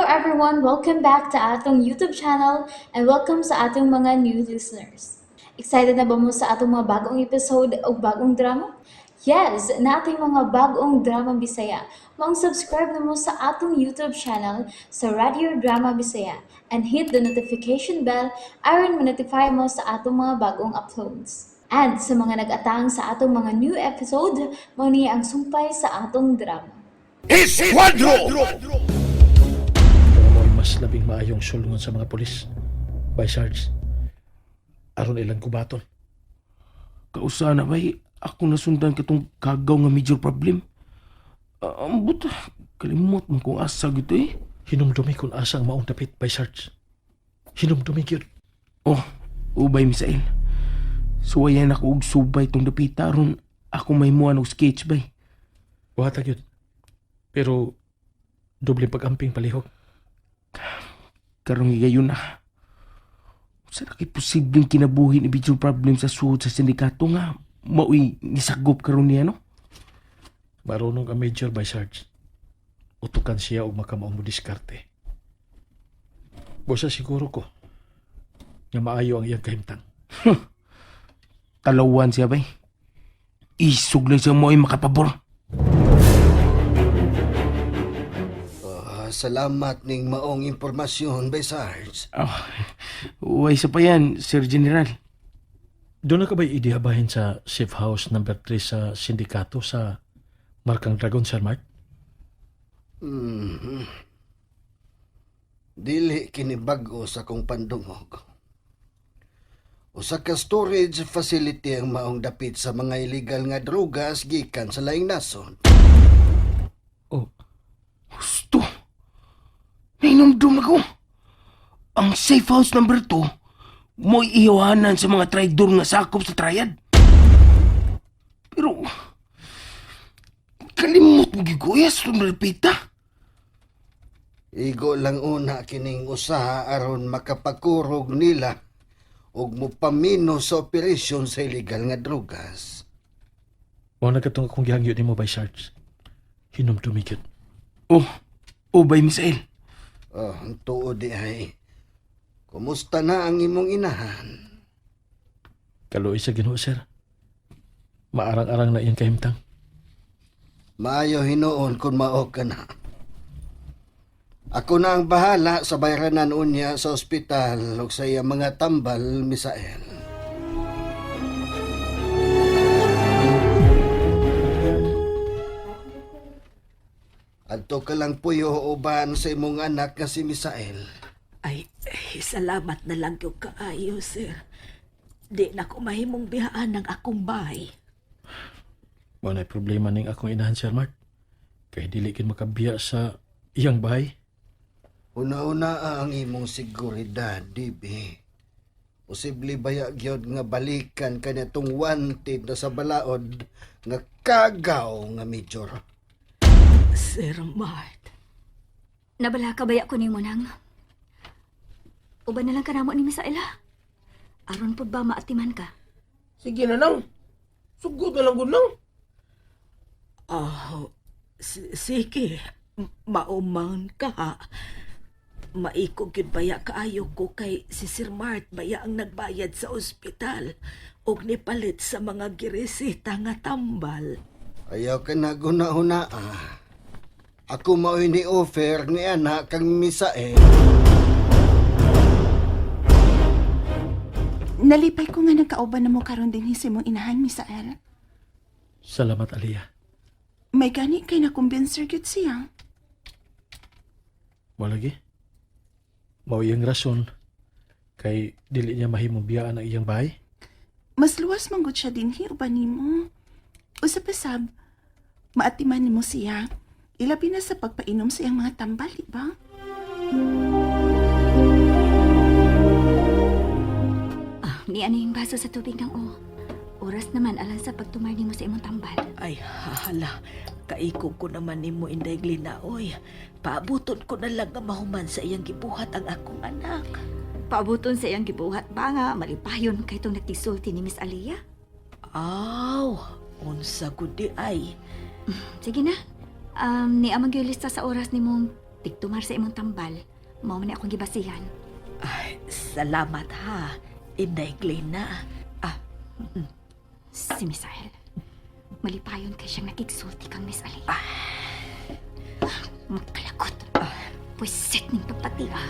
everyone! Welcome back to atong YouTube channel and welcome sa atong mga new listeners. Excited na ba mo sa atong mga bagong episode o bagong drama? Yes, nating mga bagong drama Bisaya. Maong subscribe na mo sa atong YouTube channel sa Radio Drama Bisaya and hit the notification bell aron ma-notify mo sa atong mga bagong uploads. And sa mga nag-atang sa atong mga new episode, mao ni ang sumpay sa atong drama. Esquadro! Pero mo'y mas labing maayong sulungan sa mga pulis. By Sarge. Aron ilang kubaton. Kausa na bay, ako nasundan katong kagaw nga major problem. Ambot, kalimot mo kung asa gito eh. Hinumdumi kung asa ang maong dapit by Sarge. Hinumdumi gyud. Oh, ubay Misael. Suwayan ako og subay tong dapita aron ako may muan og sketch bay. Buhata gyud. Pero doble pag-amping palihog. Karong higayon na. Sa kay posibleng kinabuhi ni major problem sa suod sa sindikato nga maoy nisagop karon niya no? Marunong ang major by Sarge. Utukan siya og makamaong mo diskarte. Busa siguro ko nga maayo ang iyang kahimtang. Talawan siya bay. Isog lang siya mo'y makapabor. Ah, salamat ning maong impormasyon, bay Sarge. Oh, way sa pa yan, Sir General. Doon na ka ba'y idihabahin sa safe house number 3 sa sindikato sa Markang Dragon, Sir Mark? Dili kini bag-o sa kong pandungog. Usa ka storage facility ang maong dapit sa mga illegal nga drogas gikan sa laing nasod. Oh, Gusto. Nainomdum ako. Ang safe house number 2, mo'y iwanan sa mga traidor nga sakop sa triad. Pero, kalimot mo giguyas itong repita. Igo lang una kining usaha aron makapakurog nila ug mopamino sa operasyon sa illegal nga drogas. mao na katong akong gihangyo nimo by Sarge. Hinumdumi gyud. Oh, oh bay Misael. Oh, ang tuod di ay. Kumusta na ang imong inahan? Kaluoy sa Ginoo, sir. Maarang-arang na iyang kahimtang. Maayo hinuon kung mao ka na. Ako na ang bahala sa bayranan unya sa ospital ug sa iyang mga tambal, Misael. Adto ka lang puyo uban sa imong anak nga si Misael. Ay, ay, salamat na lang gyud kaayo, sir. Di na ko mahimong bihaan ng akong bahay. Mao na problema ning akong inahan, Sir Mark. Kay dili kin makabiya sa iyang bahay. Una-una ang imong seguridad, DB. Posible baya gyud nga balikan ka tong wanted na sa balaod nga kagaw nga major. Sir Mart, Nabala ka baya ko nimo nang? Uban na lang ka namo ni Misaela. Aron pud ba maatiman ka? Sige na nang. Sugod na lang gud nang. oh, sige, mauman ka. Maikog gyud baya kaayo ko kay si Sir Mart baya ang nagbayad sa ospital ug nipalit sa mga gireseta nga tambal. Ayaw ka na guna-una ah. Ako mao'y ni offer ni anak kang Misael. Nalipay ko nga nagkauban na mo karon din sa imong inahan, Misael. Salamat, Aliyah. May gani kay nakumbinser gyud siya. Wala gi. Mao iyang rason kay dili niya mahimong biyaan ang iyang bahay. Mas luwas man gud siya dinhi uban nimo. Usa pa sab, maatiman nimo siya. Ilabi na sa pagpainom sa iyang mga tambal, di ba? Ah, ni ano yung baso sa tubig ng o. Oras naman alang sa pagtumar nimo sa imong tambal. Ay, hala, kaikog ko naman nimo Inday Glina, oy. Paabuton ko na lang nga mahuman sa iyang gibuhat ang akong anak. Paabuton sa iyang gibuhat ba nga malipayon kay tong nagtisulti ni Miss Aliyah? Aw, unsa gud di ay. Sige na. Ni amang gyud lista sa oras nimong Tigtumar sa imong tambal, mao man ni akong gibasihan. Ay, salamat ha. Inday Glena. Ah, Si Misael. Malipayon kay siyang nakigsulti kang Miss Alea. Magkalagot. Pwisit ning pagpati ah.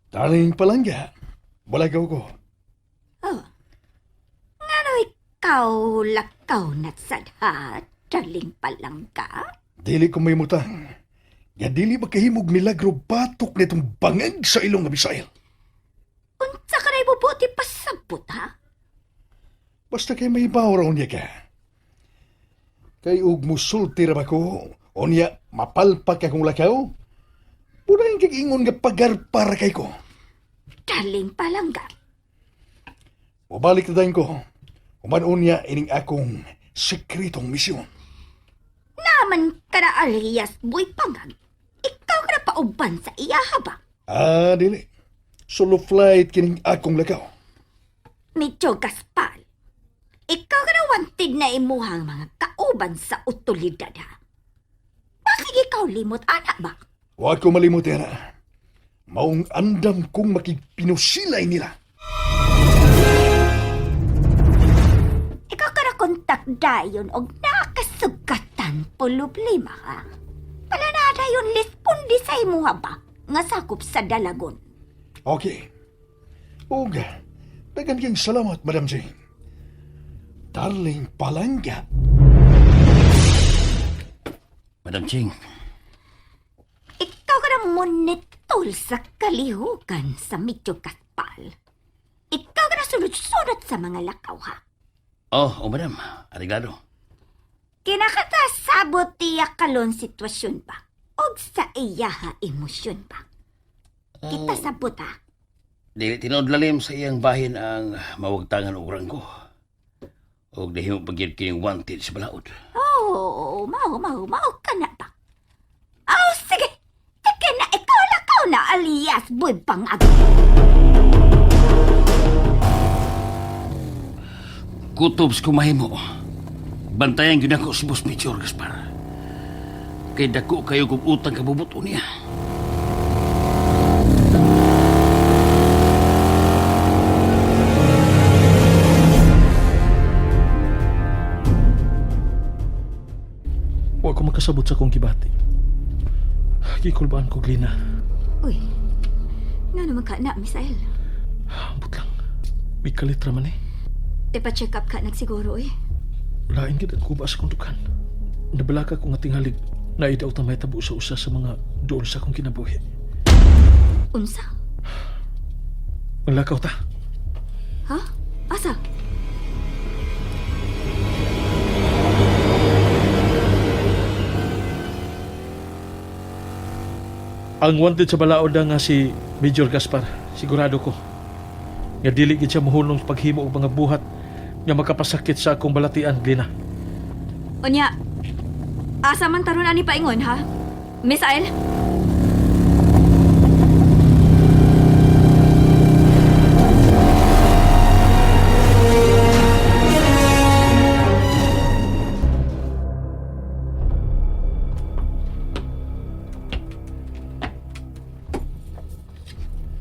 Darling palangga, balagaw ko. Oh. Ngano ikaw lakaw na sad ha, darling palangga? Dili ko may mutang. Nga dili makahimog milagro batok nitong bangag sa ilong nga Bisael. Unsa ka na ibubuti pasabot ha? Basta kay may baw raw niya ka. Kay ug musulti ra ba ko, unya mapalpak akong lakaw. Punayin kag ingon nga pagarpar kay ko. Darling palangga. Mabalik na dayon ko. Human unya ining akong sekretong misyon. Naman ka na alias boy pangag. Ikaw ka na pauban sa iya ha ba? Ah, dili. Solo flight kining akong lakaw. Medyo Gaspal. Ikaw ka na wanted na imuhang mga kauban sa utulidad ha. Bakit ikaw limot anak ba? Wa ko malimot na. Maong andam kong makigpinusilay nila. Ikaw ka na kontak dayon og nakasugatan problema ha. Pala na dayon lispundi sa imuha ba nga sakop sa dalagon. Okay. Ug, daghan kang salamat, Madam Jane. Darling palangga. Madam Ching, Ikaw ka na monitol sa kalihukan sa Medyo Gaspal. Ikaw ka na sunod-sunod sa mga lakaw ha. Oh, oh madam, areglado. Kinakatasabot tiya kalon sitwasyon ba? Og sa iyaha emosyon ba? Kita sabot ha. Dili tinuod lalim sa iyang bahin ang mawagtangan og rangko. Og dahil mo pagyud kining wanted sa balaod. Oh, mao, mao, mao ka na ba? Oh, sige. Sige na, ikaw lakaw na alias boy bangag. Kutob sa kumahimo. Bantayan gyud ako sa Boss Major Gaspar. Kay dako kayo kog utang kabubuto niya. Wa ko makasabot sa akong gibati. Gikulbaan ko, Glina. Uy, nga naman ka na, Misael. Ambot lang. May kalitra man eh. Ipa-check up ka nagsiguro eh. Lain gid ang kuba sa akong dughan. Nabalaka ko nga tingalig na idaw ta may tabo sa usa sa mga duol sa akong kinabuhi. Unsa? Malakaw ta. Ha? Asa? Ang wanted sa balaod na nga si Major Gaspar, sigurado ko. Nga dili gid siya mohunong sa paghimo og mga buhat nga makapasakit sa akong balatian, Glina. Unya, asa man taron ani paingon ha? Misael?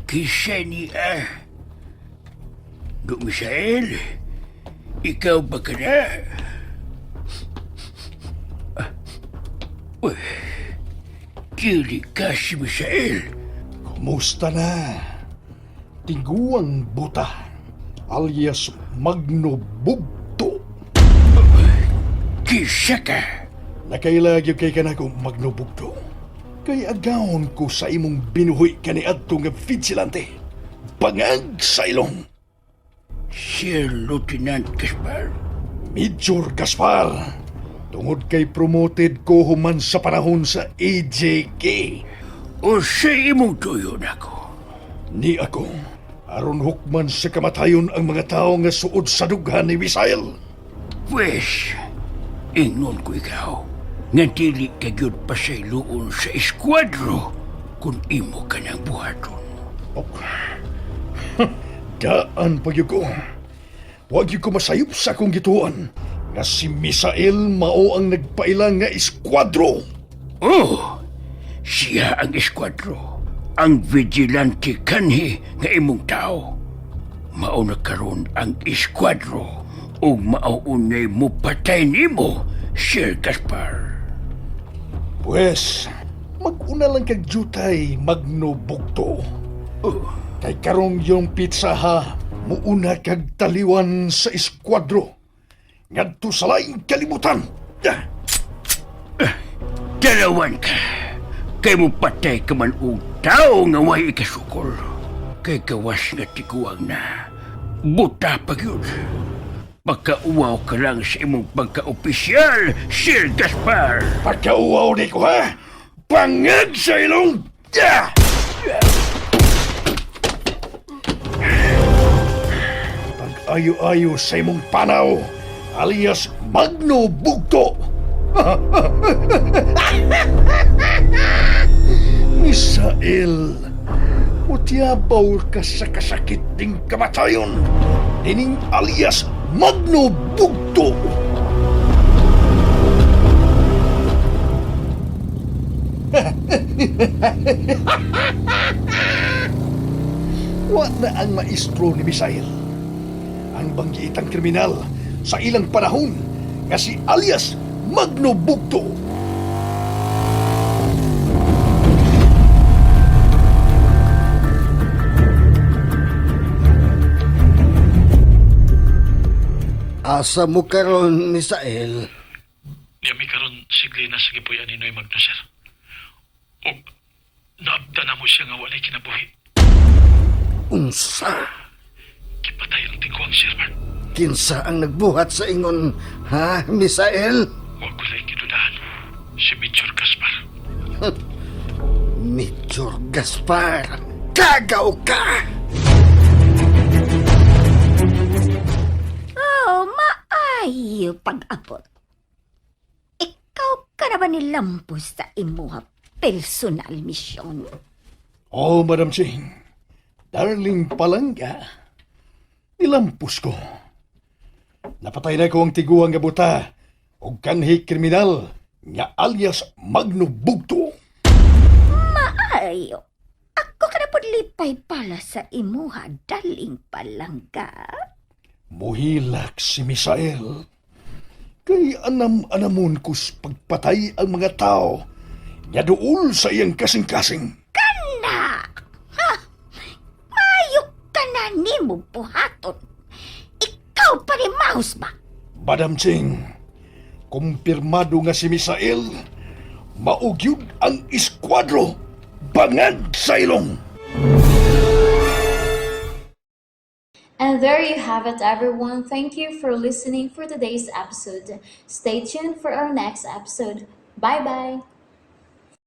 Kisa ni ah. Do Misael, ikaw ba ka na? Ah, uy, Dili ka si Misael. Kumusta na? Tiguang buta, alias Magno Bugto. Kisa ka. Nakaila gyud kay kanako Magno Bugto. Kay agawon ko sa imong binuhi kaniadto nga vigilante. Bangag sa ilong. Sir Lieutenant Gaspar. Major Gaspar. Tungod kay promoted ko human sa panahon sa AJK. O sa imong tuyo nako. Ni ako, aron hukman sa kamatayon ang mga tao nga suod sa dughan ni Misael. Pwes, ingon ko ikaw, nga dili ka gyud pasayloon sa eskuadro kung imo ka ng buhaton. Oh. Daan pagyud ko. Wa gyud ko masayop sa akong gituan nga si Misael mao ang nagpaila nga eskuadro. Oh, siya ang eskuadro. Ang vigilante kanhi nga imong tao. Mao na karon ang eskuadro ug mao unay mo patay nimo, Sir Gaspar. Pwes, mag-una lang kag jutay Magno Bugto. Oh, Kay karong yung pizza ha, muuna kag taliwan sa eskuadro. Ngadto sa laing kalibutan. Ah! Dalawan ka. Kay mo patay ka man og tao nga way ikasukol. Kay gawas nga tiguang na. Buta pa gyud. Pagkauwaw ka lang sa imong pagka-opisyal, Sir Gaspar. Pagkauwaw ni ko ha! Pangag sa ilong! Ah! Pag-ayo-ayo sa imong panaw, alias Magno Bugto! Misael, mutiabaw ka sa kasakit ding kamatayon, dining alias Magno Bugto! Wa na ang maestro ni Misael. Ang banggiitang kriminal sa ilang panahon nga si alias Magno Bugto. Asa mo karon, Misael? Niyami karon sigli na sa gipuy-an ni Noy Magno, sir. Og naabda na mo siya nga walay kinabuhi. Unsa? Gipatay ang tiguang, Sir Mark. Kinsa ang nagbuhat sa ingon, ha, Misael? Wa ko lang gidudahan. Si Major Gaspar. Major Gaspar, kagaw ka! Oh, maayo pag-abot. Ikaw ka na ba nilampos sa imuha personal mission? Oh, Madam Ching, darling palangga, nilampos ko. Napatay na ko ang tiguang nga buta og kanhi kriminal nga alias Magno Bugto. Maayo. Ako ka na pod lipay pala sa imuha daling palangga. Muhilak si Misael. Kay anam-anamon kus pagpatay ang mga tao nga duol sa iyang kasing-kasing. Na! Ha! Maayo ka na nimo buhaton. Ikaw pa ni Mouse ba? Madam Ching, kumpirmado nga si Misael, maugyud ang eskuadro bangag sa ilong. And there you have it, everyone. Thank you for listening for today's episode. Stay tuned for our next episode. Bye bye.